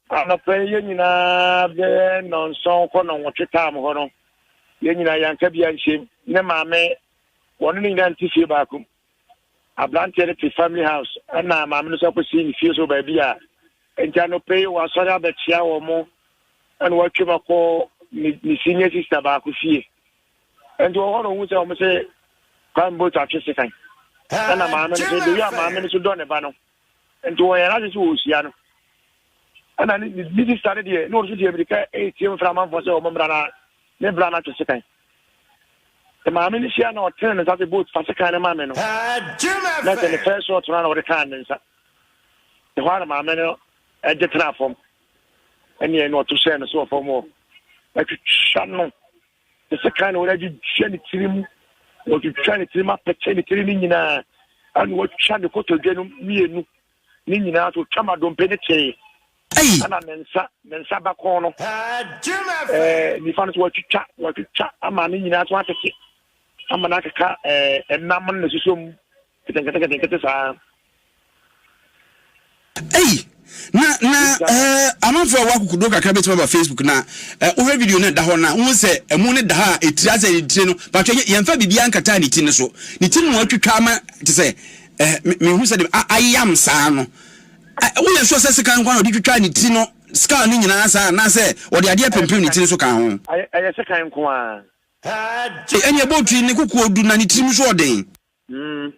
Anɔpa yi yɛn nyinaa bɛyɛ nnɔnson kɔ nnɔnwɔtwe taam hɔ no, yɛn nyinaa yɛanka bi anhyɛm. Ne maame, wɔne no nyinaa nte fie baako mu. Aberanteɛ no te family house, ɛna maame no nso akɔsi ne fie so baabi a nti anɔpa yi wasɔre abɛkyea wɔn, ɛna watwam akɔ ne ne senior sister baako fie. Nti wɔ hɔ na ohun sɛ wɔn sɛ Kwame Boat atwe sekan. Ɛna maame no so, the way a maame no so dɔ ne ba no, Nti wɔyɛ n'adwene sɛ wɔrehyia no. Ɛna ne ne sista no deɛ, na ɔno nso deɛ mirika retie mfra amanfoɔ sɛ wɔn mmra na ne bra no atwe sekan. Sɛ maame no hyia na ɔtene ne nsa sɛ boat fa sekan no ma me no, na sɛ ne first shot no na ɔde kaa ne nsa. Ɛhɔ ara na maame no gye tena fam. Ɛneɛ na ɔto hyɛɛ no so wɔ fam hɔ. Atwitwa no. Ne sekan na wɔde adwidwa ne tirim, wɔtwitwa ne tirim apɛkyɛ ne tiri no nyinaa, ɛna wɔatwa ne kotodwe no mmienu ne nyinaa so, wɔtwa ma dompe ne tee. Ɛna ne nsa ne nsa bakɔn no ɛɛ nifa no so wɔatwitwa wɔatwitwa ama ne nyinaa so atete ama no akeka ɛɛ ɛnam no na ɛsosɔ mu nketenkete saa. Ei! Na na eh, amanfoɔ a wɔwɔ akokoduro kakra bɛtumi aba Facebook na eh, wohwɛ video no ɛda hɔ no a wohu sɛ ɛmu no da hɔ a ɛtiri asɛ ne tiri no patwɛ yɛmfa biribiara nkataa ne ti no so ne ti no na watwitwa ama te sɛ eh, mehu sɛ de ayam saa no eh, woyɛ sure sɛ sekan nkwa na ɔde twitwa ne ti no skull no nyinaa saa anaasɛ ɔde adeɛ pempem ne ti no so ka ho? Ɛyɛ sekan nko ara. Ɛne ɛbɔ tiri ne kokoɔ du na ne tirim so ɔden. Mm.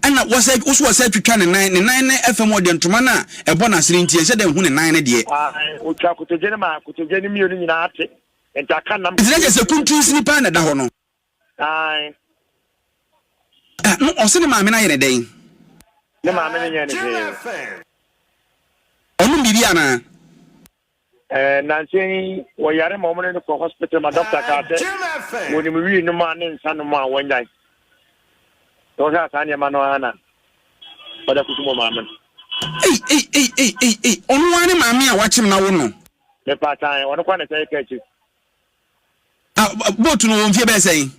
Ɛna wɔsɛ woso wɔsɛ twitwa ne nan ne nan ne ɛfam ɔde ntoma no a ɛbɔ n'asene nti ɛnhyɛ dɛ nhu ne nan no deɛ. Otwa kotodwe no ma kotodwe no mmienu nyinaa ate nti aka nam. Nti na kyerɛ sɛ kuntun sini paa na ɛda hɔ no. Ae. No ɔse ne maame no ayɛ ne dɛn? Ne maame no nyɛɛ ne hwee. Ɔnom biribi anaa? Eh, nnansa yi wɔyare ma wɔne no kɔ hospital ma dɔkta kaa sɛ wɔnim wii nom a ne nsa nom a wɔnyae. Sɛ wɔhwɛ a saa nneɛma no ara na wɔde akokum wɔ maame no. Ei ei ei ei ei ei ɔno ara ne maame a wakyem na wo no. Mepaatan ɔno kwa na ɛsɛ yɛka akyiri. Ah, boat no wɔ mfie bɛyɛ sɛn?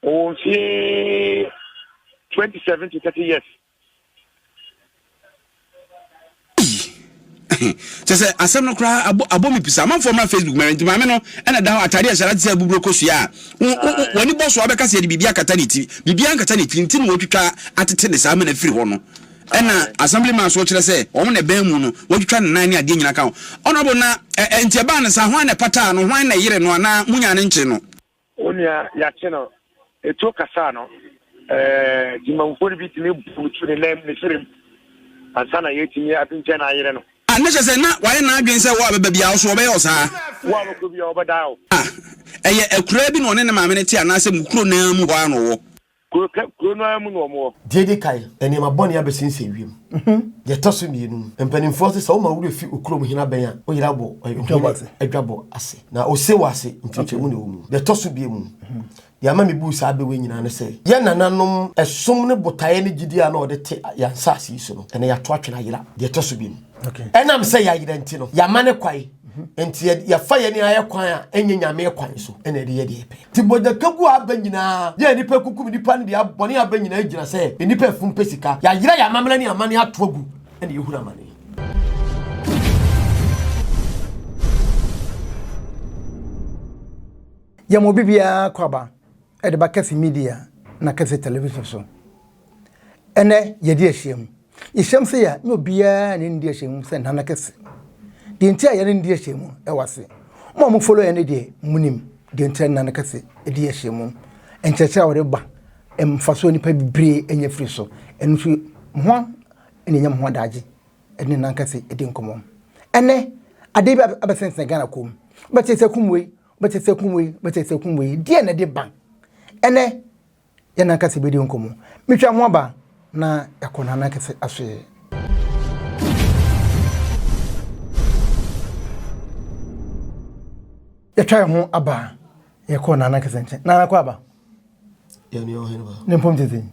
Ɔwɔ mfie 27 to 30 years. Kyɛ sɛ asɛm no koraa abɔ abɔ me pisa. Amanfoɔ mmra Facebook mɛrɛ nti maame no ɛna da hɔ ataade a ɛhyɛ no ate sɛ abuburo kosua a w'ani bɔ so a wobɛka sɛ yɛde biribi akata ne ti. Biribiara nkata ne ti nti na wɔatwitwa atete ne saa ama no afiri hɔ no. Ɛna assembly man so kyerɛ sɛ wɔn na ɛbɛn mu no wɔatwitwa ne nan ne adeɛ nyinaa ka ho. Honorable na ɛ nti ɛbaa no saa hwan na ɛpataa no hwan na ɛyere no anaa monyaa no nkyere no? Onua yɛakye no etuo kasaa no ɛɛ Gyimamfoɔ no bi tumi bu tu ne nan ne serem ansa na yɛtumi apinkyɛn no ayere no. Ah ne kyerɛ sɛ na wayɛ n'adwene sɛ wo a bɛba biara wo so wɔbɛyɛ wo saa. Wo a bɛkɔ biara wɔbɛdaa wo. Ah ɛyɛ akuraa bi na ɔne ne maame no te anaasɛ mo kuro no ara mu hɔ ara na ɔwɔ? Kuro ka kuro no ara mu na wɔn wɔ. Deɛ ɛdi kan, nneɛma bɔne abɛsensɛn wiem. Deɛ ɛtɔ so mmienu, mpanimfoɔ se sɛ woma wo werɛ fi wo kurom hene abɛn a, woyera bɔ ɔhene adwabɔ ase. Na ose wɔ ase, nkyerɛkyerɛmu na ɛwɔ mu. Deɛ ɛtɔ so biom, deɛ ama mebuu saa bɛ wei nyinaa ne sɛ, yɛn nananom ɛsom ne botaeɛ ne gyidie a na wɔde te yɛn asase yi so no, ɛnnɛ yɛato atwene ayera. Deɛ ɛtɔ so biom, ɛnam sɛ yɛayera nti no, yɛamane kwae. Nti yɛfa yɛn ani ayɛ kwan a ɛnyɛ Nyame kwan so na yɛde yɛ deɛ yɛpɛ. Nti mogyakaguo a aba nyinaa, yɛ a nnipa kukum nnipa ne deɛ bɔne aba nyinaa gyina sɛ nnipa afum pɛ sika. Yɛayera yɛn amammerɛ ne amanneɛ ato agu na yɛhunu amane. Yɛma obi biara akwaaba de ba Kɛse Media na Kɛse Television so. Ɛnnɛ yɛadi ahyiam. Yɛhyiam sei a, nyɛ obiara na ɛnni ahyiam sɛ Nana Kɛse. Deɛ nti a yɛne no di ahyiam wɔ ase. Mo a mo follow yɛn no deɛ, monim deɛ nti a Nana Kɛse di ahyiam. Nkyerɛkyerɛ a wɔde ba, mfasoɔ nnipa bebree anya firi so. Ɛno nso mo ho na ɛnya mo ho adagye ne Nana Kɛse di nkɔmmɔ. Ɛnnɛ, adeɛ bi abɛsensɛn Ghana kɔn mu. Wobɛte sɛ kum wei, wobɛte sɛ kum wei, wobɛte sɛ kum wei. Deɛ na ɛde ba? Ɛnnɛ, Yɛn ankasa bɛdi nkɔmmɔ. Metwa ho aba na yɛakɔ Nana Kɛse asoɛeɛ. Yɛtwa yɛn ho aba yɛkɔ Nana Kɛse nkyɛn. Nana kɔ aba. Yɛne ɔhene ba. Ne mpom tete.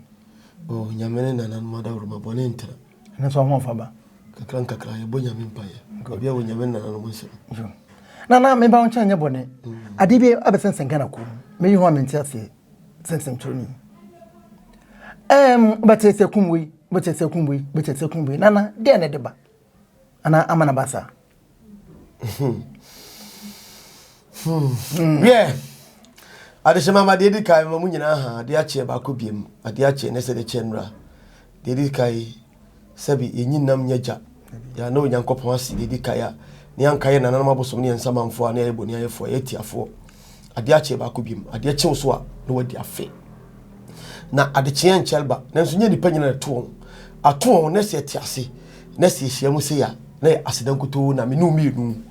Oh, nyame ne nananom adaworoma bɔne ntena. Ɛno nso ho ɔfa ba. Kakra nkakra yɛbɔ nyame mpaeɛ. Obi a wɔ nyame ne nananom nsɛm. Nana meba wo nkyɛn nyɛ bɔne. Adeɛ bi abɛsɛnsɛn Ghana kurom. Meyi ho a mente aseɛ. Sɛ nsɛmtwerɛni. Ɛɛm, wobɛte sɛ kum wei, wobɛte sɛ kum wei, wobɛte sɛ kum wei. Nana, deɛ na ɛde ba? Anaa ama no aba saa? Wiɛ, adehyema ma deɛ edi kan ma mu nyinaa ha adeɛ akyeɛ baako biem adeɛ akyeɛ ne sɛ de kyɛ nnura deɛ edi kan sɛbi yɛnyi nam nyɛ gya yɛana Onyankopɔn ase deɛ edi kan a ne anka yɛ nananom abosom ne yɛn nsamanfoɔ a ne yɛyɛ bɔne ayɛfoɔ yɛyɛ tiafoɔ adeɛ akyeɛ baako biem adeɛ kyew so a na wadi afe na adekyeɛ nkyɛre ba nanso nyɛ nipa nyina na ɛto wɔn ato wɔn na sɛ ɛte ase na sɛ yɛhyia mu sei a na yɛ aseda nkutoo na me ne wo mmienu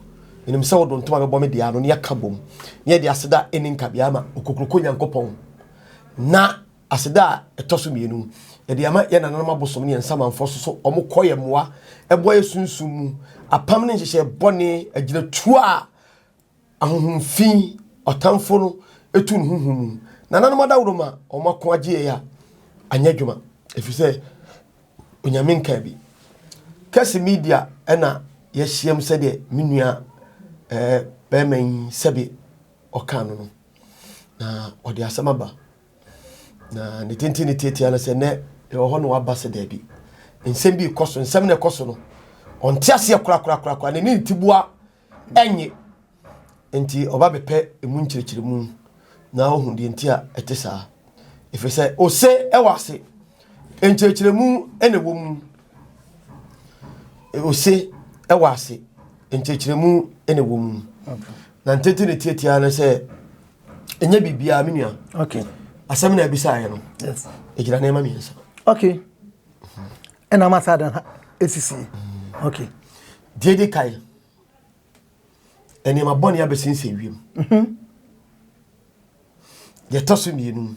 menim sɛ wodɔ ntoma bɛbɔ me deɛ ano ne yɛaka bom ne yɛde aseda ɛne nkabea ama okokroko Nyankopɔn na aseda a ɛtɔ so mmienu yɛde ama yɛn nananom abosom ne yɛn nsamanfoɔ so so wɔn kɔ yɛ mmoa ɛboa yɛ sunsum mu apam ne nhyehyɛ bɔne agyinatuo a Ahonhom fi, ɔtamfo no tu no honhom mu. Nananom adaworoma a wɔn ako agye yɛn a, anyɛ adwuma, ɛfiri sɛ Onyame nkaa bi. Kɛse media ɛna yɛahyiam sɛdeɛ me nua ɛɛ bɛrima yi sɛbe ɔkaa no no, na ɔde asɛm aba. Na ne tenten ne tiatia no sɛ nɛ ɛwɔ hɔ na waba sɛ daabi. Nsɛm bi rekɔ so, nsɛm na ɛkɔ so no, ɔnte aseɛ korakorakorakora, ne ne ntiboa ɛnye. Nti ɔba bɛpɛ emu nkyerɛkyerɛmu na ohu deɛ nti a ɛte saa. Ɛfiri sɛ ose ɛwɔ ase, nkyerɛkyerɛmu na ɛwɔ mu. Ose ɛwɔ ase, nkyerɛkyerɛmu na ɛwɔ mu. Na ntete ne tiatia no sɛ ɛnyɛ biribiara me nua. Okay. Asɛm na abisaeɛ no. Yes. Ɛgyina nneɛma mmiɛnsa. Okay. Ɛna ama saa dan ha esisi. Okay. Deɛ di kan, nneɛma bɔne abɛsensɛn wiem. Mhm. Deɛ ɛtɔ so mmienu,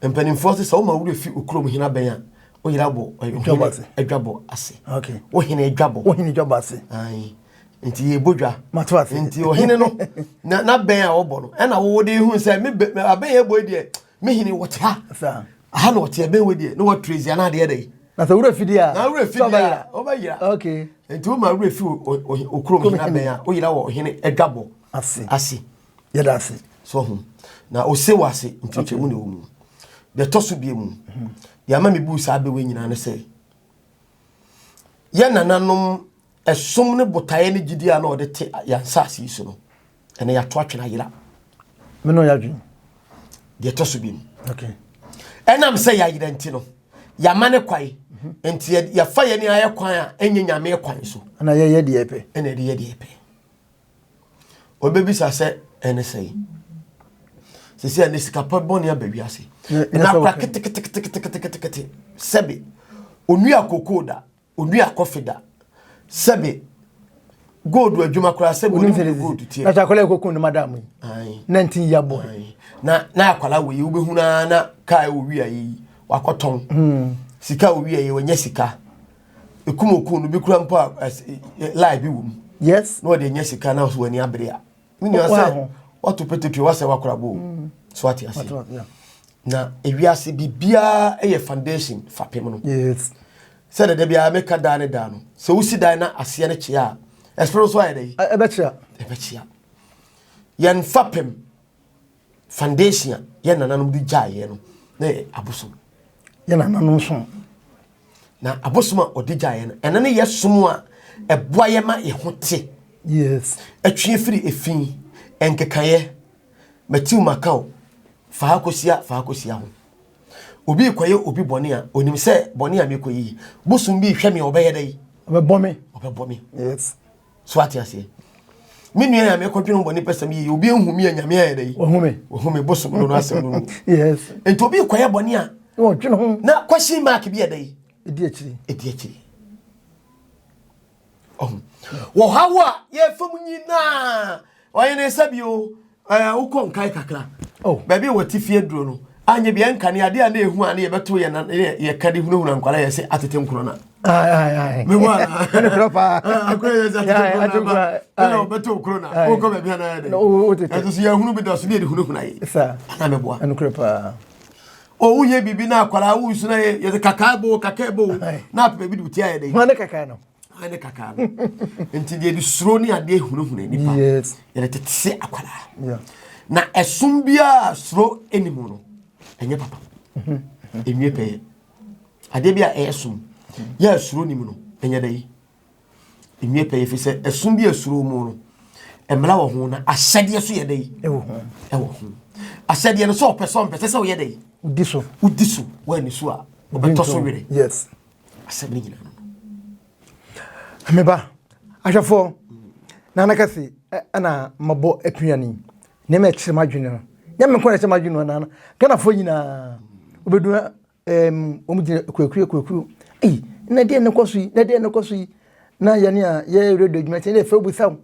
mpanimfoɔ sɛ sɛ woma wura fi okurom hene abɛn a, woyera bɔ ɔhene adwabɔ ase. Okay. Wohene adwabɔ. Wohene adwabɔ ase. Ayi. Nti yɛbɔ dwa. Mato ase. Nti ɔhene no na n'abɛn a ɔbɔ no ɛna wo de hu sɛ me abɛn yɛ bɔ yi deɛ me hene wɔte ha. Aha na ɔte ɛbɛn wɔ deɛ na wɔatrezi anaa adeɛ dɛ. Na sɛ wura fidi a. Na wura fidi a ɔbɛyera. Okay. Nti woma wura fi okurom hene abɛn a woyera wɔ ɔhene adwabɔ. Ase. Ase. Yɛda ase. So ho. Na ose wɔ ase nti nkyɛn mu na ɛwɔ mu. Deɛ ɛtɔ so bie mu. Deɛ ama me bu saa abɛwɛ nyinaa ne sɛ yɛn nananom ɛsom ne botaeɛ ne gyidie a na ɔde te yɛn asase yi so no ɛnɛ yɛato atwene ayera. Me no yɛadwene. Deɛ ɛtɔ so bi no. Okay. Ɛnam sɛ yɛayera nti no, yɛama ne kwae. Mhm. Nti yɛfa yɛn ayɛ kwan a ɛnyɛ nyame kwan so. Ɛna yɛyɛ deɛ yɛpɛ. Ɛna yɛde yɛ deɛ yɛpɛ. Obɛbisa sɛ ɛne sɛn. Sisi ɛne sika pɛ bɔne aba wiase. Na akora keteketeketeketekete sɛbe onua kokoo da. Onua kɔfe da. Sɛbe gold adwuma koraa sɛbe onim sɛ gold teɛ. Na akwadaa kɔkun ne madam yi. 19 year boy. Na na akwadaa wɔ yi wobɛhu na na kaa wɔ wia yi wakɔtɔn. Hmm. Sika wɔ wia yi wɔnyɛ sika. Ekum okun no bi kura mpo a lie bi wɔ mu. Yes. Na wɔde anya sika na so wɔ ani abere a. Me nua sɛ wato petepie wasɛ wakora bo. Hmm. So ate ase. Na ewiase biribiara yɛ foundation fapem no. Yes. Sɛ dada biara meka daa ne daa no, sɛ wosi dan na aseɛ no kyea a, ɛsoro nso ayɛ dɛ? Ɛbɛkyea. Ɛbɛkyea. Yɛn fapem foundation a yɛn nananom de gyaeɛ no na yɛ abosom. Yɛn nananom som. Na abosom a ɔde gyaeɛ no, ɛno ne yɛ som a ɛboa yɛ ma yɛ ho te. Yes. Ɛtwe firi efi, nkekaeɛ, matiw makaw, fa ha kɔsia, fa ha kɔsia ho. Obi rekɔyɛ obi bɔne a, onim sɛ bɔne a mekɔyɛ yi, bosom bi rehwɛ me a ɔbɛyɛ dɛ yi. Ɔbɛbɔ me. Ɔbɛbɔ me. Yes. So ate aseɛ. Me nua a mekɔdwene ho bɔne pɛsɛm yi, obi ehu me a nyame ayɛ dɛ yi. Wahu me. Wahu me bosom no no asɛm no no. Yes. Nti obi rekɔyɛ bɔne a. Na ɔdwene ho. Na question mark bi yɛ dɛ yi. Edi akyiri. Edi akyiri. Ɔho. Wɔ haw a yɛfa mu nyinaa, ɔyɛ ne nsa bio, ɛɛ wokɔ nkae kakra. Oh. Baabi a wɔte fie duro no, anyɛ bi ɛnka ne adeɛ a na ehu a ne yɛbɛto yɛn na yɛka de hunahuna nkwara yɛ sɛ atete nkorɔ na. Ayi ayi ayi. Memu ana. Ɛne korɔ paa. Akora yɛ sɛ atete nkorɔ na. Ɛna ɔbɛto nkorɔ na. Wokɔ baabi a na ayɛ dɛ. Ɛnso so yɛhunu bi da so ne yɛde hunahuna yɛ. Saa. Ana meboa. Ɛne korɔ paa. O woyɛ biribi na akwaraa wosu na yɛ yɛde kakaa bo kakaa bo na apɛ baabi de wo ti ayɛ dɛ. Hwan ne kakaa no? Hwan ne kakaa no? Nti deɛ de suro ne adeɛ hunahuna nipa. Yes. Yɛde tete se akwaraa. Yeah. Na ɛsom biara suro ɛni mu no ɛnyɛ papa. Ɛnwie pɛyɛ. Adeɛ bi a ɛyɛ som yɛ suro ni mu no ɛnyɛ dɛ yi. Nwie pɛyɛ fi sɛ ɛsom bi a esuro mu no, mmara wɔ ho na ahyɛdeɛ so yɛ dɛ? Ɛwɔ ho. Ɛwɔ ho. Ahyɛdeɛ no sɛ ɔpɛ sɛ ɔmpɛ sɛ sɛ ɔyɛ dɛ? Wodi so. Wodi so. Woanni so a, ɔbɛtɔ so were. Yes. Asɛm no nyinaa no. Me ba, ahwɛfoɔ, Nana Kɛse ɛna mabɔ apia ni. Nneɛma ɛkyerɛ m'adwene no. Nyɛ me nko na ɛkyerɛ m'adwene no, Nana. Ghanafoɔ nyinaa, wobɛdu ɛɛm, wɔn gyina kurakura kurakura. Ei, na deɛ ne kɔ so yi, na deɛ ne kɔ so yi. Na yɛne a yɛyɛ radio adwuma kyɛ, ne yɛfrɛ wo bisa wo.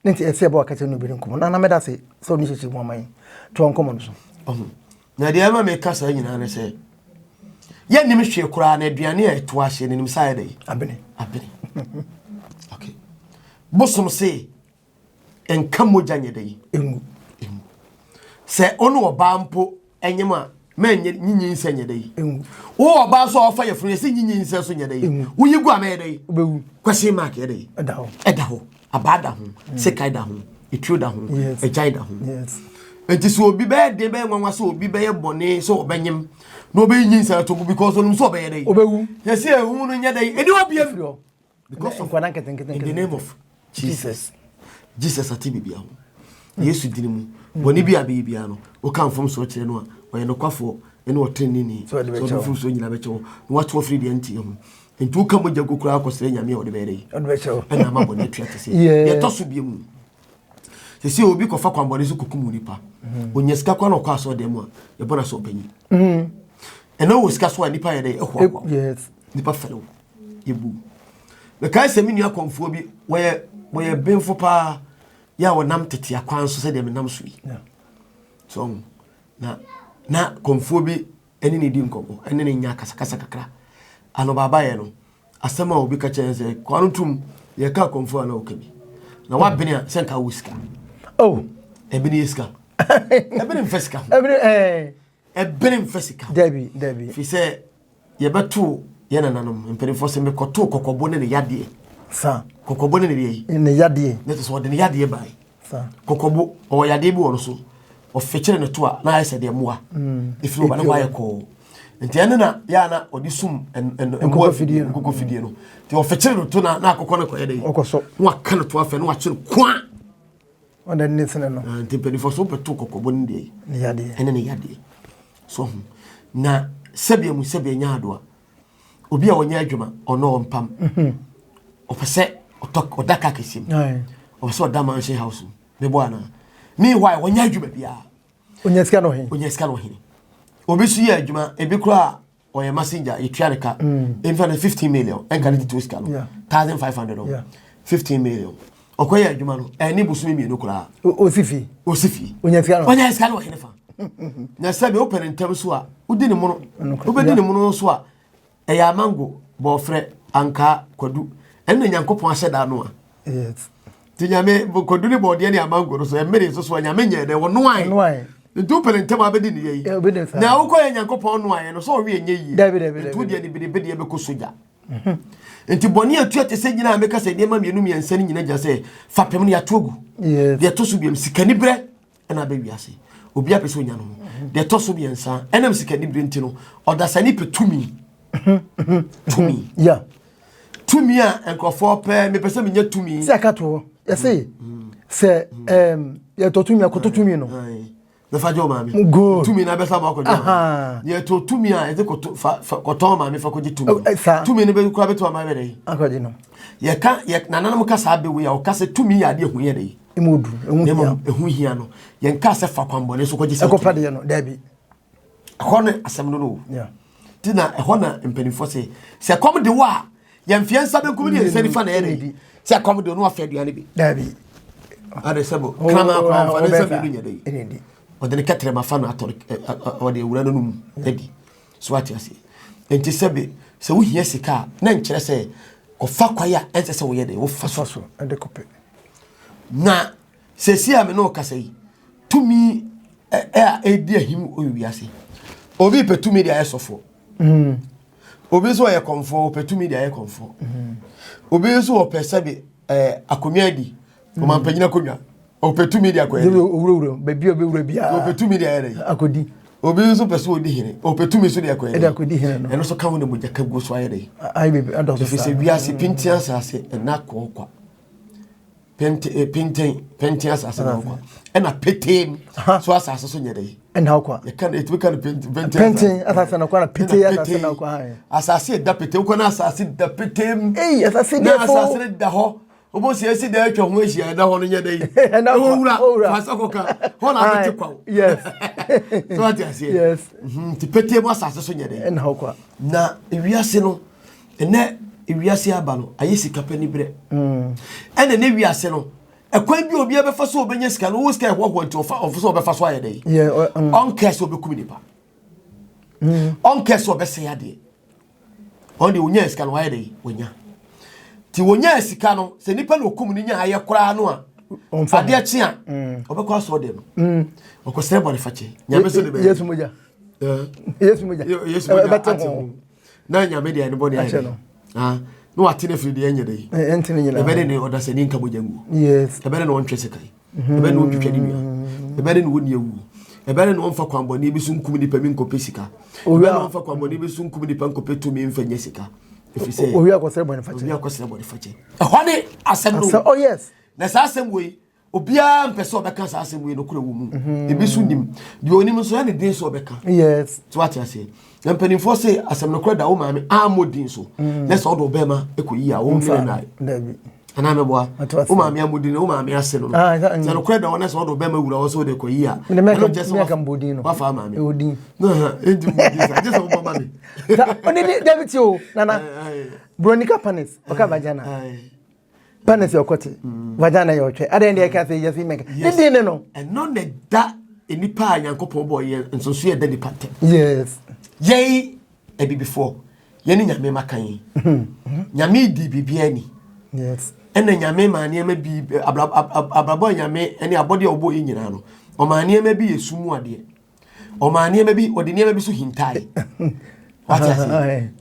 Ne nti ɛsɛ yɛbɔ akɛkyɛ no obi ne nkɔmmɔ. Nana mɛda ase sɛ ɔne hyehyɛ mu ama yi. To nkɔmmɔ no so. Ɔho. Na deɛ ɛma meka saa nyinaa ne sɛ, yɛnnim hwee koraa na aduane a ɛto ahyɛ no nim sɛ ayɛ dɛ? Abene. Abene. Okay. Bosom se nka mogya nyɛ dɛ? Engu. Engu. Sɛ ɔne ɔbaa mpo ɛnyem a mɛnyɛ nyinyi nsɛ nyɛ dɛ yi. Engu. Wo ɔbaa so a ɔfa yɛfunu yɛsɛ nyinyi nsɛ so nyɛ dɛ yi. Engu. Woyi gu a mɛyɛ dɛ yi. Wobɛwu. Question mark yɛ dɛ yi. Ɛda hɔ. Ɛda hɔ. Abaa da ho. Sekan da ho. Etuo da ho. Yes. Agyan da ho. Yes. Nti sɛ obi bɛyɛ den bɛyɛ nwanwa sɛ obi bɛyɛ bɔne sɛ ɔbɛnyem na ɔbɛyi nyinsɛn ato gu because ɔnim sɛ ɔbɛyɛ dɛ yi. Wobɛwu. Yɛsɛ ehu no nyɛ dɛ yi. Ɛni hɔ biam. Firi hɔ. Because of Nkwadaa nketenkete. in the name of Jesus. Jesus ate biribi ho. Yesu dini mu. Bɔne bi a bɛyɛ biara no, woka mfomsoɔ kyerɛ no a, ɔyɛ nokwafoɔ ne ɔteneneeni. Sɛ ɔde Sɛ bɛkyɛ ɔde wo. mfomsoɔ nyinaa bɛkyɛ wo na wate wo afiri deɛ nteɛ ho. Nti woka mogya gu koraa kɔsrɛ Nyame a ɔde bɛyɛ dɛ yi. Ɔde bɛkyɛ wo. Ɛna ama bɔne atua te sɛ. Yeah. Deɛ ɛtɔ so bia mu. Sɛ sɛ obi kɔfa kwanbɔne so kɔkum nipa, onya sika koraa na ɔkɔ asɔredan mu a, yɛbɔ no asɛ ɔpanyin. Ɛna wɔ sika so a nipa yɛ dɛ ɛhoahoa. Yes. Nipa fɛre wo. Yɛbu. Mekae sɛ me nua kɔmfoɔ bi, wɔyɛ wɔyɛ benfo paa, yɛ a wɔnam tete akwan so sɛdeɛ menam so yi. Yeah. So na na kɔmfoɔ bi ɛne ne di nkɔmmɔ, ɛne ne nya kasakasa kakra. Anɔbaabaeɛ no, asɛm a obi ka kyerɛ sɛ kwan no tum yɛka kɔmfoɔ a na ɔka bi. Na wabene a sɛ nka wo sika. Oh. Ɛbene yɛ sika. Ɛbene mfa sika ho. Ɛbene ɛɛ. Ɛbene mfa sika ho. Dabi dabi. Fi sɛ yɛbɛto yɛn nananom mpanimfoɔ sɛ mekɔtoo kɔkɔbo ne ne yadeɛ. Sa. Kɔkɔbo ne ne deɛ yi. Ne yadeɛ. Ne te sɛ ɔde ne yadeɛ bae. Sa. Kɔkɔbo ɔwɔ yadeɛ bi wɔ no so. Ɔfekyere ne to a na ayɛ sɛ deɛ mmoa. Ɛfiri ɔba na hɔ ayɛ kɔɔ. Nti ɛno na yɛ a na ɔde sum Nkokɔ fidie no. nkokɔ fidie no. Nti ɔfekyere ne to na na akokɔ no kɔyɛ dɛ. Ɔkɔ so. Na waka ne to afɛ na wakyere kwa. Ɔde ne sene no. Ah, nti mpanimfoɔ so wobɛto kɔkɔbo ne deɛ yi. Ne yadeɛ. Ɛne ne yadeɛ. So ho. Na sɛbea mu sɛbea nya adoa. Obi a ɔnyɛ adwuma ɔno ɔmpam. Ɔpɛ sɛ ɔtɔ ɔda kaa kɛseɛ mu. Aye. Ɔpɛ sɛ ɔda mansion house mu. Mebɔ anaa. Meanwhile ɔnyɛ adwuma biara. Onya sika no he. Ɔnyɛ sika no ɔhene. Obi nso yɛ adwuma ebi koraa ɔyɛ messenger yɛtua ne ka. Mfa no 15 million ɛnka ne tete sika no. Yeah. 1500 o. Yeah. 15 million. Ɔkɔyɛ adwuma no ɛne bosome mmienu koraa. Osi fi. Osi fie. Onya sika no. Ɔnyɛ sika no ɔhene fa. Na sɛbi wopɛ ne ntɛm so a wodi ne mono. Wobɛdi ne mono so a ɛyɛ amango, bɔɔfrɛ, ankaa, kwadu. Ɛno na Nyankopɔn ahyɛ da no a. Yes. Nti Nyame kwadu ne bɔɔdeɛ ne amango no so ɛmmere nso so a Nyame nyɛ dɛ wɔnoae. Ɔnoae. Nti wopɛ ne ntɛm a bɛdi ne yɛ yi. Eh, obɛdi ne saa. Na wokɔyɛ Nyankopɔn noaeɛ no sɛ ɔwe ɛnyɛ yie. Dabi, dabi, Nti dabi, wodeɛ ne bedebedeɛ bɛkɔ sogya. Nti bɔne a ɛtua te sɛ nyina a meka sɛ nneɛma mmienu mmiɛnsa no nyina gyina sɛ fapem no yɛato agu. Yes. Deɛ ɛtɔ so biam sikaniberɛ ɛna abɛ wiase. Obi apɛ sɛ onya no ho. Deɛ ɛtɔ so mmiɛnsa ɛnam sikaniberɛ nti no ɔdasani pɛ tumi. Tumi. Yeah. Tumi a nkurɔfoɔ pɛ mepɛ sɛ menya tumi. Sɛ aka to hɔ. Yɛse sɛ ɛɛm yɛtɔ tumi akɔtɔ tumi no. Bɛfa gye wo maame. Good. Tumi na bɛsa ma akɔgye Aha. maame. Yɛtɔ tumi a yɛde kɔtɔ fa fa kɔtɔn maame fa kɔgye tumi. Eh, saa. Tumi no bɛ kura bɛtɔ ama bɛ dɛ yi. Akɔgye no. Yɛka yɛ nananom ka saa bɛ wei a ɔka sɛ tumi yɛ adeɛ hu yɛ dɛ yi. Emu odu. Emu Na hia. mmom ɛho hia no yɛnka sɛ fa kwanbɔne so kɔgye sɛ Ɛkɔfa deɛ no. Dabi. Ɛhɔ ne asɛm no no o. Yeah. Nti na ɛhɔ na mpanimfoɔ sɛ sɛ kɔm de wo a yɛmfeɛ nsa benkum ne yɛn nsa nifa na ɛyɛ dɛ sɛ kɔm de wo no wafɛ aduane bi. Dabi. Ade sɛ bo kraman koraa ɔmfa ne nsa mmienu nyɛ dɛ yi. Ɛna di. Ɔde ne kɛtrɛma fa no atɔre ɔde awura no nom adi. So ate aseɛ. Nti sɛ bi sɛ wohia sika a na nkyerɛ sɛ kɔfa kwae a ɛnsɛ sɛ woyɛ dɛ wofa so. Fa so ɛde kɔpɛ. Na sɛsi a me ne wo kasa yi tumi ɛ a ɛdi ahim wɔ wiase. Obi pɛ tumi de ayɛ sɔfoɔ. Obi nso ɔyɛ kɔmfoɔ ɔpɛ tumi de ayɛ kɔmfoɔ. Obi nso ɔpɛ sɛbi ɛɛ akonnwa adi ɔmampanyin akonnwa ɔpɛ tumi de akɔyɛ dɛ. Owurawura baabi a ɔbɛwura biara. Ɔpɛ tumi de ayɛ dɛ. Akɔdi. Obi nso pɛ sɛ ɔdi hene, ɔpɛ tumi so de akɔ ɛde akɔdi hene no. Ɛno nso ka ho na mogya ka guo so ayɛ dɛ. Ayɛ biribi adɔso saa. Ɛfiri sɛ wiase pintin asase ɛna kɔɔ kwa. Eh, pintin pintin asase na ɔkwa. Ɛna petee mu so asase so nyɛ dɛ. Ɛna ɔkwa. Yɛka no ɛtumi ka no pintin pintin asase na ɔkwa na petee asase na ɔkwa. Asase ɛda petee wokɔ na asase da petee mu. Ei asase deɛ fo. Na asase no da hɔ. Wobɔ si esi da atwa ho ahyia ɛda hɔ no nyɛ dɛ yi. Ɛwɔ wura fa sɛ kɔka hɔ na abɛte kwaw. Yes. So ate aseɛ. Yes. Mhm, nti petee mu asase so nyɛ dɛ. Ɛna hɔ kwa. Na ewiase no ɛnɛ ewiase aba no ayɛ sika pɛ ni berɛ. Mm. Ɛna ne wiase no ɛkwan bi obi abɛfa so ɔbɛnya sika no wo sika ɛhoahoa nti ɔfa ɔfo sɛ ɔbɛfa so ayɛ dɛ yi. Ɔnkɛ sɛ ɔbɛkum nipa. Ɔnkɛ sɛ ɔbɛsɛe adeɛ. Ɔno deɛ ɔnyaa sika no wayɛ dɛ wanya. Nti wɔnyaa sika no sɛ nipa na ɔkum no nya ayɛ koraa no a adeɛ kye a mm. ɔbɛkɔ asɔ dɛm mm. ɔkɔsrɛ bɔne fakyɛ nyame so de bɛyɛ yesu mogya yesu mogya yesu mogya ate ho na nyame deɛ ne bɔne ayɛ dɛ ah, na wate no afiri deɛ ɛnyɛ dɛ yi ɛbɛde ne ɔdasani nka mogya nguo ɛbɛde ne ɔntwe sekan ɛbɛyɛ na ɔntwitwa ne nua ɛbɛyɛ na ɔnni awuo ɛbɛyɛ na ɔmfa kwanbɔne bi so nkum nipa mi nkɔpɛ sika ɛbɛyɛ na ɔmfa kwanbɔne bi so nkum nipa nkɔpɛ tumi mfa nyɛ sika ɛfiri sɛ owi akɔsrɛ bɔne fakyɛ owi akɔsrɛ bɔne fakyɛ ɛhɔ ne asɛm no oh yes na saa asɛm wei obiara mpɛ sɛ ɔbɛka saa asɛm wei nokorɛ wɔ mu mhm. ebi so nim deɛ ɔnim nso ɛne den sɛ ɔbɛka yes so wate aseɛ na mpanimfoɔ se asɛm nokorɛ da wo maame ammɔ din so mm. na sɛ ɔde ɔbɛma ɛkɔyi a wo mmerɛ no anaa mɛboa wo maame amudi no wo maame ase no no ah, sɛ nokorɛ da hɔ na sɛ wode wobɛma wura hɔ sɛ wode kɔyi a ɛno nkyɛ sɛ wafa ama me ɛnti mmɔdin sa gye sɛ wobɔ ma me ɔne dabi o nana bronika panis ɔka vagina panis yɛ ɔkɔte mm. vagina yɛ ɔtwɛ adɛn deɛ ɛka sɛ yɛsi mɛka ne din ne no ɛno na da nnipa a nyankopɔn bɔ yɛ nsonso yɛ da nipa ntɛm yes yɛn abibifoɔ yɛne nyame maka yi nyame di biribiara ni ɛna nyame ma nneɛma bi abrabɔ nyame ɛne abɔdeɛ a ɔbɔ yɛ nyinaa no ɔma nneɛma bi yɛ sum mu adeɛ ɔma nneɛma bi ɔde nneɛma bi so hintae wate ase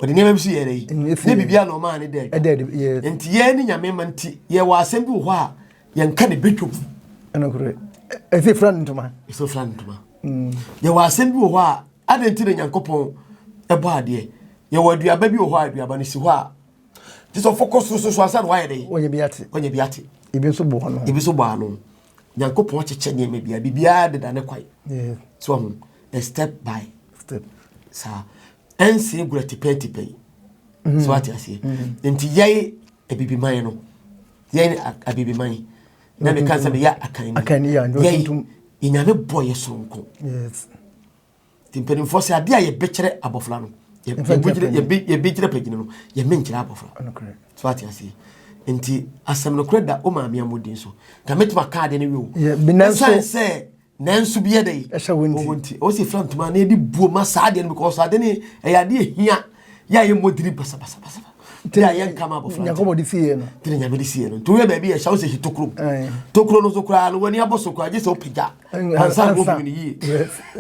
ɔde nneɛma bi so yɛrɛ yi ne biribiara na ɔmaa ne dɛ nti yɛn ne nyame ma nti yɛwɔ asɛm bi wɔ hɔ a yɛnka ne bɛtwam ɛsɛ fira no ntoma ɛsɛ fira no ntoma yɛwɔ asɛm bi wɔ hɔ a Adɛn nti na Nyankopɔn bɔ adeɛ? Yɛwɔ aduaba bi wɔ hɔ a aduaba no si hɔ a gye sɛ ɔfɔ kɔ soro so so ansa na wayɛ dɛn? Wanya bi ate. Wanya bi ate. Ebi nso bɔ ano. Ebi nso bɔ ano. Nyankopɔn kyekyɛ nneɛma bi a biribiara deda ne kwan. So ahu a step by step. Saa ɛnse gura tipɛn tipɛn. Mm-hmm. So ate aseɛ. Mm-hmm. Nti yɛn abibiman no yɛn abibiman na meka sɛ meyɛ akan ni yɛn nyame bɔ yɛ soronko. Yes. Nti mpanimfoɔ sɛ adeɛ a yɛbɛkyerɛ abɔfra no yɛbɛkyerɛ pagyini no yɛmɛ nkyerɛ abɔfra so ate aseɛ nti asɛm no korɛ da wo maame amɔdin so nka mɛtumi aka adeɛ no wie o ɛsiane sɛ nanso bi yɛ dɛ ɛhyɛ wo nti ɔwɔ sɛ fira ntoma na yɛde buo ma saa adeɛ no because adeɛ no ɛyɛ adeɛ hia yɛ a yɛmmɔ diri basabasabasa nti a yɛnka ma abɔfra nyankopɔn de sie no nti na nyame de sie no nti woyɛ baabi yɛhyɛ wo sɛ hye tokuro tokuro no so koraa no w'ani abɔ so koraa gye sɛ wopagya ansa na wohu no yie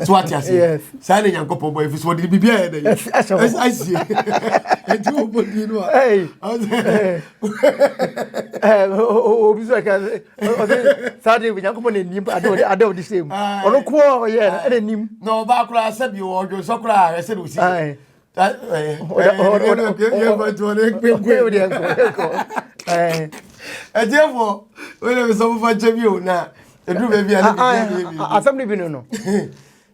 so wate aseɛ saa ne nyankopɔn bɔ ɛfiri so wɔde biribi ayɛ dɛ asie nti wobɔ din no a obi so ɛka ɔsɛ saa de nyankopɔn na nim ade ade ɔde hyɛ mu ɔno ko a ɔyɛ no ɛna nim na ɔbaa koraa sɛ bi ɔdwonsɔ koraa ɛsɛ de osi ɛtiɛfoɔ wei na sɛ mofa nkyɛ bi o na ɛduru baabi a ne asɛm no bi no no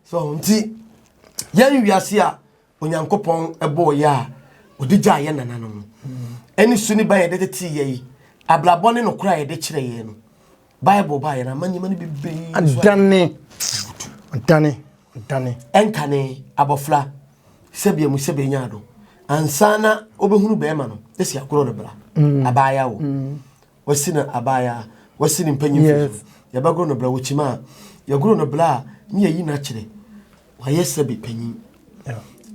so nti yɛn wiase a onyankopɔn ɛbɔɔ yɛ a ɔde gyaa yɛ nananom no ɛne su ne ba yɛde tetee yɛ yi abrabɔ ne nokorɛ a yɛde kyerɛ yɛ no bible ba yɛ no ama nneɛma no bebree adane adane Dane. Ɛnkane abɔfra sɛbea mu sɛbea nyaa do ansa na ɔbɛhunu bɛrima no ɛsi agorɔ no bra mm. abaayaa o mm. wasi no abaayaa wasi ne mpanyin fi so yɛbɛgoro no bra wɔkyima a yɛgoro no bra a ne yɛyi no akyerɛ wayɛ sɛbe panyin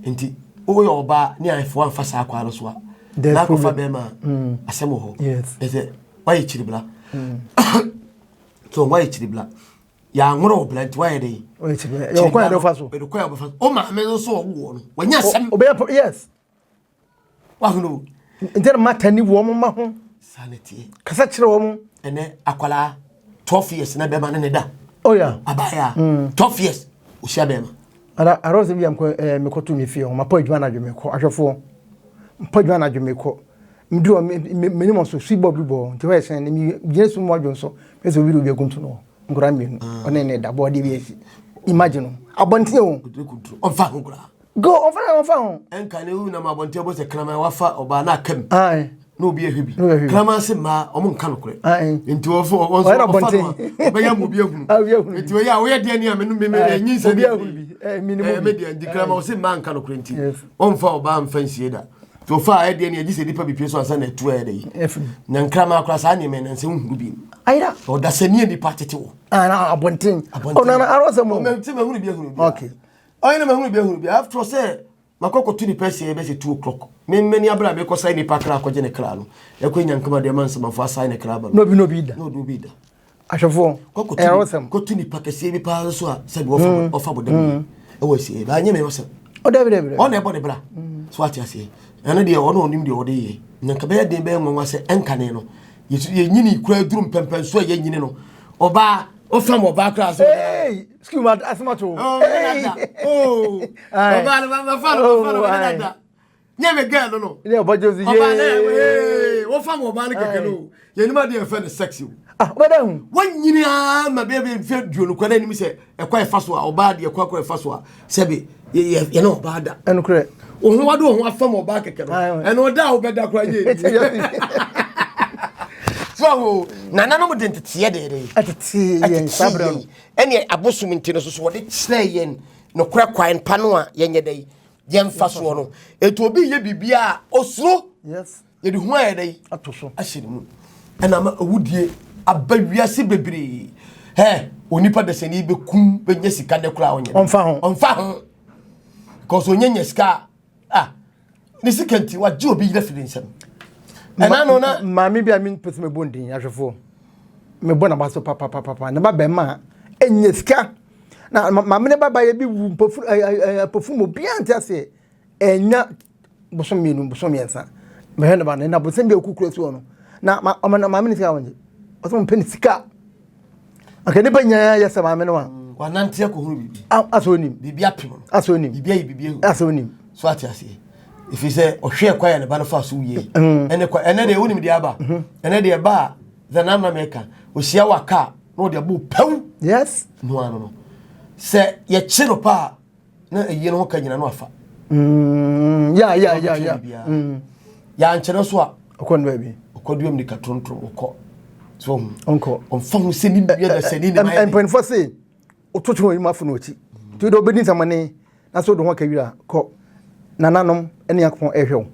nti woyɛ ɔbaa ne ayɛfo amfa saa kwaa no so a na akɔfa bɛrima a mm. asɛm wɔ hɔ ɛsɛ wayɛ kyiri bra so wayɛ kyiri bra yɛanworɔ wo bra nti woayɛ dɛn yɛwɔ kwan yɛde wofa so yɛde kwan yɛde fa so wo maame no nso ɔwo wɔ no wanya asɛm obɛyɛ yes wahunu nti na mata ni wɔn ma ho saa ne teɛ kasa kyerɛ wɔn ɛnɛ akwalaa 12 years na bɛma ne ne da oh yeah abaya 12 years ohyia bɛma. Ara ara sɛ bi a mekɔ ɛɛ mekɔto me fie hɔ mapɔ adwuma anadwo mekɔ ahwɛfoɔ mapɔ adwuma anadwo mekɔ meduru hɔ me me m'anim ɔso sui bɔ bi bɔ nti hɔ yɛ hyɛn ne gyina sum mu adwo nso mɛ sɛ obi de obi akuntu no nkwadaa mmienu ɔne ne da bɔ ɔde bi akyi imagine no abɔnten o ɔmfa ho koraa go ɔmfa ho ɔmfa ho ɛnka ne wo nam abɔnten bɔ sɛ kraman wafa ɔbaa na aka mu na obi ahwɛ bi kraman se mmaa ɔmo nka nokorɛ nti ɔfo ɔnso ɔfa no ɔbɛyɛ mu obi ahunu nti ɔyɛ a woyɛ deɛ ne a me me me nyi nsɛ obi ahunu bi ɛɛ me deɛ nti kraman ɔse mmaa nka nokorɛ nti ɔmfa ɔbaa mfa nsie da nti ɔfa a ɛdeɛ ne agye sɛ nipa bipie so ansa na ɛtu ayɛ dɛ yi na nkraman akora saa nneɛma na nsɛ wohuru bi ayira ɔdasani a nipa tete wɔ abɔnten ɔnana arɔsɛ mu ɔmɛ nti mahunu bi ahunu bi ɔyɛ na mahunu bi ahunu bi after sɛ Makɔ kɔto nipa asie bɛsɛ 2 o'clock. Me mmani abere a mekɔ sae nipa kra akɔgye ne kra no. Ɛkɔ nya nkama deɛ ma nsamafo asae ne kra aba no. Na obi na obi da. Na obi obi da. Ahwɛfoɔ. Ɛyɛ ɔsɛm. Kɔto nipa kɛseɛ bi paa nso a sɛbi wɔfa mm. ɔfa bɔdam mm. ɛwɔ asie. Ba nyɛ me ɔsɛm. Ɔdɛbi dɛbi. Ɔna ɛbɔ ne bra. Mm. So ate aseɛ. Ɛno deɛ ɔno ɔnim deɛ ɔde yɛ. Na nka bɛyɛ den bɛyɛ nwanwa sɛ ɛnkane no. Yɛnyini kura duru mpɛmpɛnso a yɛnyini no. Ɔbaa ɔfam ɔbaa koraa sɛ. Hey! Excuse me, asɛm ato. Oh, oh, ɔbaa no ma fa no ma fa no ma ne da. Nyɛ me girl no no. Ne ɔbɔ Josi yee. Ɔbaa no ee, wɔfa ma ɔbaa no kɛkɛ no. Yɛn nim adeɛ yɛfɛ no sex o. Ah, ɔbɛda hu. Wɔn nyinaa ma bɛyɛ bɛyɛ mfe duonu kɔ n'anim sɛ ɛkɔ ɛfa so a ɔbaa deɛ ɛkɔ akɔ ɛfa so a sɛbi yɛ yɛ ne ɔbaa da. Ɛnukurɛ. Ohun wado ohun afam ɔbaa kɛkɛ no. Ɛna ɔda a ɔbɛda koraa yɛ ebi. So awo nananom de nteteɛ deɛ. Ɛtete yɛn saa berɛ no. Ɛne abosom nti no so so wɔde kyerɛ yɛn nokorɛ kwan pa no a yɛnyɛ dɛ yɛmfa soɔ no. Ɛti obi yɛ biribi a osuro. Yɛde hu ayɛ dɛ ato so ahyɛ ne mu. Ɛna ama awudie aba wiase bebree. Hɛ onipa dasani bɛkum bɛnya sika nɛ koraa ɔnyɛ. Ɔmfa ho. Ɔmfa ho. Because ɔnyɛ nya sika a ne sika nti wagye obi yerɛ firi nsam. Ɛna no na. Maame bi a mempɛ sɛ mebɔ ne din ahwɛfoɔ mebɔ n'aba so papapapa ne ba bɛrima a ɛnyɛ sika na maame ne ba ba yɛ bi wu mpɔfu ɛɛ mpɔfu mu obiara nte aseɛ ɛnya bosom mmienu bosom mmiɛnsa mehwɛ ne ba no na bosom bi a okukura si hɔ no na ma ɔma na maame ne sika wɔn gye ɔsɛ wɔn pɛ ne sika anka nipa nyinaa yɛ sɛ maame no a. Wanante akɔhunu biribi. Asɛ onim. Biribi apem no. Asɛ onim. Biribi ayi biribi ahu. Asɛ onim. So ate aseɛ. Ɛfiri sɛ ɔhwɛɛ kwan a ne ba no faa so wie. Mm. Ɛne kwa ɛnɛ deɛ wonim deɛ aba. Mm-hmm. Ɛnɛ deɛ ba a the nan na mɛka ohyia wa kaa na ɔde abɔ pɛw. Yes. No ano no. Sɛ yɛkye no paa na ɛyie no ho ka nyina no afa. Mm, ya ya ya ya. Mm. Yɛankyerɛ so a. Ɔkɔ no baabi. Ɔkɔ duam nika tontrom ɔkɔ. So ɔhu. Ɔnkɔ. Ɔmfa ho sɛ ne nua da sɛ ne ne ma yɛ. Mpanyinfoɔ se woto twene oyi afo no akyi. Nti wode wobɛdi nsamane na sɛ wode ho aka wira kɔ. Nananom ne Nyankopɔn ɛhwɛ wo.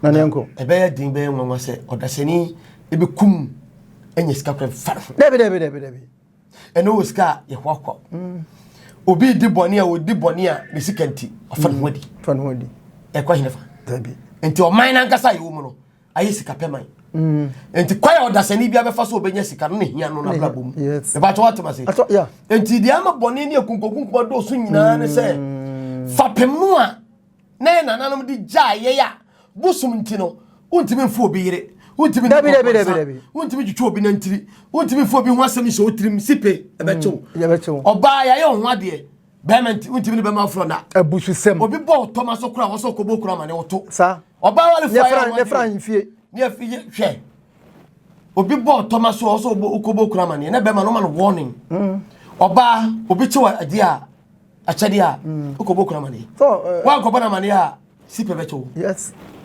Na ne yɛnkɔ. Ɛbɛyɛ den bɛyɛ nwanwa sɛ ɔdasani ɛbɛkum anya sika kora mfa no ho. Dabi dabi dabi dabi. Ɛno wɔ sika a yɛhoahoa. Mm. Obi di bɔne a ɔdi bɔne a ne sika nti ɔfa ne ho adi. Fa ne ho adi. Ɛkɔ hene fa. Dabi. Nti ɔman no ankasa a yɛwɔ mu no ayɛ sika pɛ man. Mm. Nti kwan a ɔdasani bi abɛfa so ɔbɛnya sika no ne hia no n'abrabɔ mu. Ɛbɛtɔ watem ase. Nti deɛ ama bɔne ne akunkunkunkum adɔɔso nyinaa ne sɛ mm. fapem no a na yɛ nananom de gyaa yɛn a bosom nti no wontumi mfa obi yere wontumi ne kɔkɔnsa wontumi twitwa obi nantiri wontumi mfa obi ho asɛm nhyɛ wo tirim sipe ɛbɛkyew mm, ɔbaa yɛayɛ wo ho adeɛ bɛrima nti wontumi ne bɛrima aforɔ na abususɛm obi bɔ ɔtɔma so kora wɔsɛ ɔkɔbɔ kura ma ne woto saa ɔbaa wale fo ayɛ ho adeɛ ne hwɛ obi bɔ ɔtɔma so ɔsɛ ɔkɔbɔ kura ma ne na bɛrima no ma no warning mm. ɔbaa obi kyew adeɛ a akyɛdeɛ a mm. wokɔbɔ kura amaneɛ eh, woankɔbɔ no amaneɛ a si pɛ bɛkyɛ wo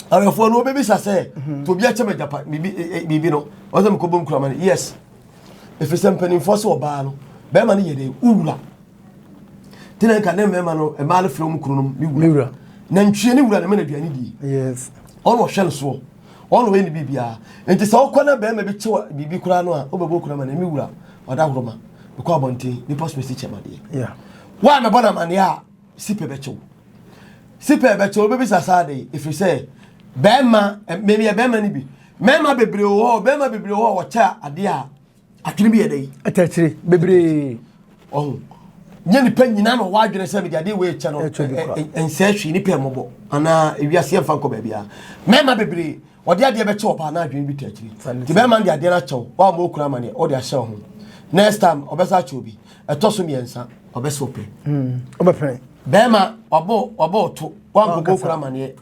awɛfoɔ no wobɛbisa sɛ mhm. to obi akyɛ me agyapa eh, eh, biribi no ɔsɛ mekɔbɔ nkura amaneɛ yes ɛfiri sɛ mpanimfoɔ sɛ ɔbaa no bɛrima no yɛ dɛ wowura tena nka ne mmarima no mmaa no frɛ mu kunu nom ne wura nantwie ne wura ne ma no aduane die ɔna ɔhwɛ no soɔ ɔna ɔyɛ ne biribiara nti sɛ wokɔ na bɛrima bi kyew biribi koraa no a wobɛbɔ kura ma no ɛme wura ɔda horoma mekɔ abɔnten nipa so mesi kyɛm adeɛ wo a mɛbɔ no amaneɛ a sipɛ bɛkyew sipɛ bɛkyew wobɛbisa saa de ɛfiri sɛ bɛrima mmɛmiyɛ bɛrima no bi mmarima bebree wɔ hɔ bɛrima bebree wɔ hɔ wɔkyɛ adeɛ a adwene bi yɛ dɛ ɛtɛkyire bebree ɔho nyɛ nipa nyinaa na ɔwɔ adwene sɛ mede adeɛ wei kyɛ no nsɛ hwee nipa mmɔbɔ anaa ewiase yɛmfa nkɔ baabiara mmarima bebree ɔde adeɛ bɛkyɛ ɔbaa na adwene bi ta akyiri nti bɛrima de adeɛ no akyɛw wa ma okura amaneɛ ɔde ahyɛ ho next time ɔbɛsa akyɛ obi ɛtɔ so mmiɛnsa ɔbɛsɛ ɔpɛ ɔbɛpɛn. Bɛrima wabɔ wabɔ ɔto wankɔbɔ okura amaneɛ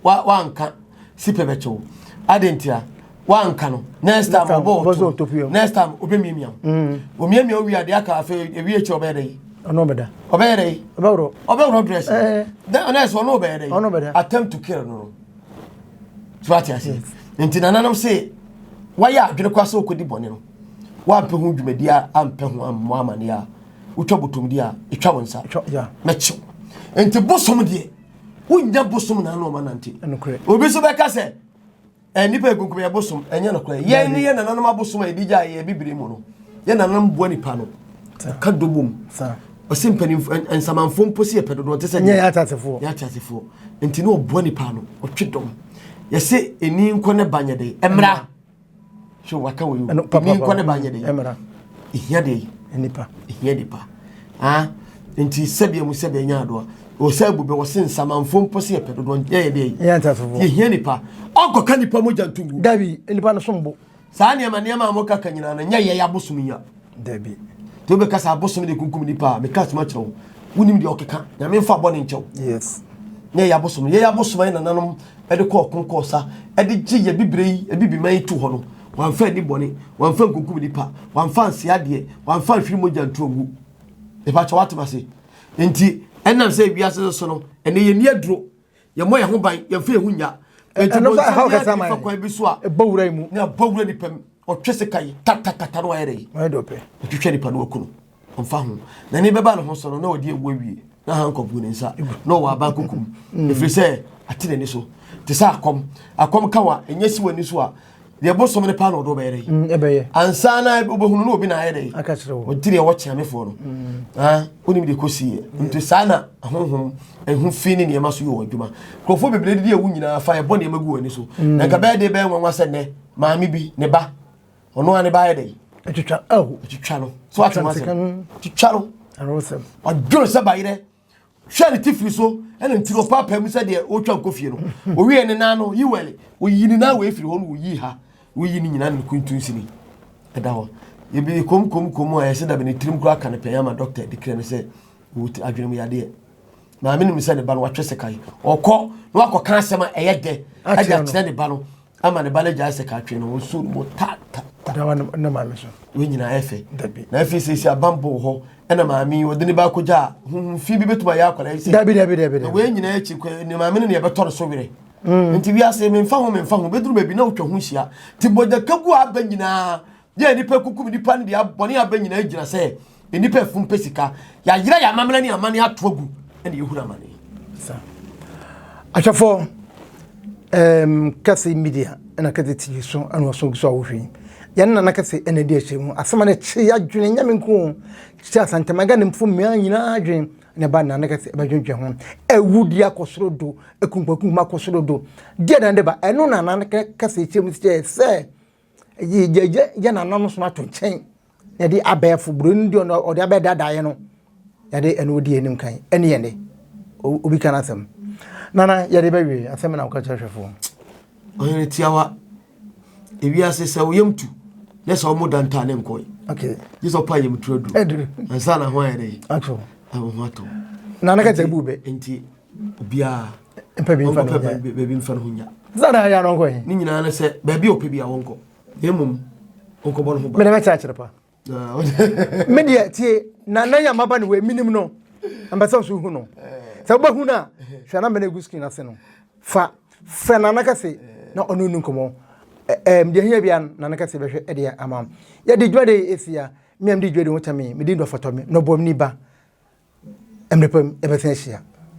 wa wanka sipɛ bɛkyɛ wo adi ntia wanka no next time ɔbɔ ɔto next time ɔbɛmiamia wo mm. ɔmiamia wo wie adeɛ aka afei ewie akyi ɔbɛyɛ dɛ yi ɔno ɔbɛda ɔbɛyɛ dɛ yi ɔbɛworɔ ɔbɛworɔ dress eh. then next ɔno ɔbɛyɛ dɛ yi attempt to kill no no so ate ase nti nananom se wayɛ adwene kwa sɛ ɔkɔdi bɔne no wampɛ ho dwumadi a ampɛ ho ammɔ amaneɛ a wotwa botom deɛ a ɛtwa wo nsa mɛkyew nti bosom deɛ wonya bosom na ano ɔma nante obi nso bɛka sɛ eh, nnipa ekunkum yɛ bosom ɛnyɛ nokorɛ yɛn ne yɛ nananom abosom a yɛde gya yɛ bibire mu no yɛ nananom boa nipa no ka dobom ɔsi mpanimfo nsamanfo mpo si yɛpɛ dodoɔ te sɛ nyɛ yɛ ateasefoɔ yɛ ateasefoɔ nti ne ɔboa nipa no ɔtwe dɔm yɛsɛ ɛni nkɔ ne ba nyɛ de ɛmmra hwɛ waka wɔ yi o ɛni nkɔ ne ba nyɛ de ɛhia de nipa ɛhia nipa ah nti sɛbea mu sɛbea nya adoa ɔsɛ abu bɛ wɔse nsamanfo mpo sɛ yɛpɛ dodoɔ yɛyɛ deɛ yɛhia nipa ɔnkɔka nipa mogya nto ngu dabi nipa no som bo Saa nneɛma nneɛma a mokaka nyinaa no, nyɛ yɛn abosom yi a. Dabi. Nti wobɛka sɛ abosom de kunkum nipa a, meka asɛm akyerɛ wo. Wonim deɛ ɔkeka. Nyame mfa bɔne nkyɛ wo. Yes. Nyɛ yɛn abosom. Yɛn abosom a yɛn nananom de kɔ ɔko kɔɔ sa de gye yɛn bibire yi, abibiman yi to hɔ no, wɔamfa anni bɔne, wɔamfa nkunkum nipa, wɔamfa anse adeɛ, wɔamfa anhwiri mogya nto angu. Mepa kyɛ woatem ase. Nti ɛnam sɛ wiase so no, ɛnɛ yɛnni aduro. Yɛmmɔ yɛn ho ban, yɛmfa yɛn ho nnya. Enti Ɛno nso ɛhaw bonsam kɛse biara ama tumi fa yɛn. kwan bi so a Ɛbɔ wura yi mu. na ɛbɔ wura nipa mu. Ɔtwe sika yi tatatata na wayɛ dɛ. Wayɛ dɛ ɔpɛ. Ɔtwitwa nipa na waku no. Ɔmfa ho. N'ani bɛba ne ho so no na ɔde awu awie. Na handcuff gu ne nsa na ɔwɔ aban koko mu. Ɛfiri sɛ ate n'ani so. Te sɛ akɔm. Akɔm ka wa ɛnyɛ si w'ani so a deɛ bosom no paa na ɔde ɔbɛyɛ dɛ. Mm, ɛbɛyɛ. Ansa na wobɛhunu na obi na ayɛ dɛ. Aka kyerɛ wo. Ɔnti deɛ ɛwɔ kyeamefoɔ no. Ah, wonim deɛ kɔsiiɛ. Nti saa na honhom ɛho fi ne nneɛma so yɛ wɔn adwuma. Nkurɔfoɔ bebree didi awu nyinaa fa ɛbɔ nneɛma gu wɔn ani so. Na nka bɛyɛ de bɛyɛ nwanwa sɛ nnɛ maame bi ne ba ɔno a ne ba ayɛ dɛ. Ɛtwitwa ahu. Ɛtwitwa no. So ate ho asɛm. Twitwa no. Arosɛm. Ɔdwene sɛ bayerɛ hwɛ ne tifiri so ɛna ntiri ɔpaapaa mu sɛ deɛ ɔretwa nkɔ fie no owie ne nan no yiwɛle oyi ne nan wɔ efiri hɔ no oyi ha oyi ne nyinaa ne kuntun sini ɛda hɔ ebi kom kom kom a yɛsɛ dabi ne tirim koraa ka ne pɛn ama dɔkta de kira ne sɛ ɔwɔ adwene mu yadeɛ maame nim sɛ ne ba no watwe sekan ɔkɔ na wakɔka asɛm a ɛyɛ dɛ ɛde akyerɛ ne ba no ama ne ba no agyae sɛ katwe no ɔsu no mu ta ta ta dawa ne maame so wei nyinaa yɛ fɛ na afei sɛsi abanbɔ wɔ hɔ ɛna maame yi ɔde ne ba akɔgya a huhu fi bi bɛtumi ayɛ akwadaa yi sɛ dabi dabi dabi na wei nyinaa akyi kɔ ne maame no ne ɛbɛtɔ no so werɛ mm. nti wiase memfa ho memfa ho bɛduru baabi na wotwa ho hyia nti bɔgyaka gu aba nyinaa yɛ nipa kukum nipa no deɛ bɔne aba nyinaa gyina sɛ Nnipa afum pɛ sika. Yɛayera yɛn amammerɛ ne amanne ato agu ɛna yɛhunu amane. Ahwɛfoɔ, um, kɛse media ɛna kɛse TV so ɛna ɔso gu so a wohwɛ yi. Yɛn nana kɛse ɛna ɛdi akyire mu. Asɛm a na ɛkyere yɛadwene nyame nko o. Kyerɛ Asantema Ghana mfo mmea nyinaa adwene na ɛba nana kɛse ɛbɛdwendwen ho. Ɛwu di akɔ soro do, ekunkumakunkum akɔ soro do. Deɛ na ɛde ba ɛno na nana kɛse kyerɛ mu sɛ yɛ yɛ nananom som ato nkyɛn na yɛde abɛɛfo buroni deɛ ɔno ɔde abɛdaadaa yɛn no yɛde ɛno di anim kan ɛne yɛn de obi ka n'asɛm nana yɛde bɛwie asɛm na woka kyerɛ hwɛfoɔ. Ɔhene tiawa ewiase sɛ wo yam tu ne sɛ ɔmo da ntaa ne nkɔe okay gye sɛ ɔpa yam tu aduru ansa na ho ayɛ dɛ ato ho ato nana ka kyerɛ bu bɛ nti obiara mpɛ bi mfa ne ho nya baabi mfa ne ho nya sɛ na yɛ no nkɔ he ne nyinaa ne sɛ baabi a ɔpɛ bi a wɔnkɔ na mmom ɔnkɔbɔ ne ho ba mede mɛkyerɛ akyerɛ pa me deɛ tie na na yɛ maba ne wei menim no mpɛ sɛ nso hu no sɛ wobɛhu no a hwɛ na mene gu screen ase no fa frɛ nana kɛse na ɔno nu nkɔmmɔ ɛɛm deɛ hia bia nana kɛse bɛhwɛ ɛdeɛ ama yɛde dwuma de ɛsia meam de dwuma de ho kyɛ me mede ndɔfɔtɔ me na ɔbɔ me ni ba Mmerɛ pa mu yɛbɛsan ahyia.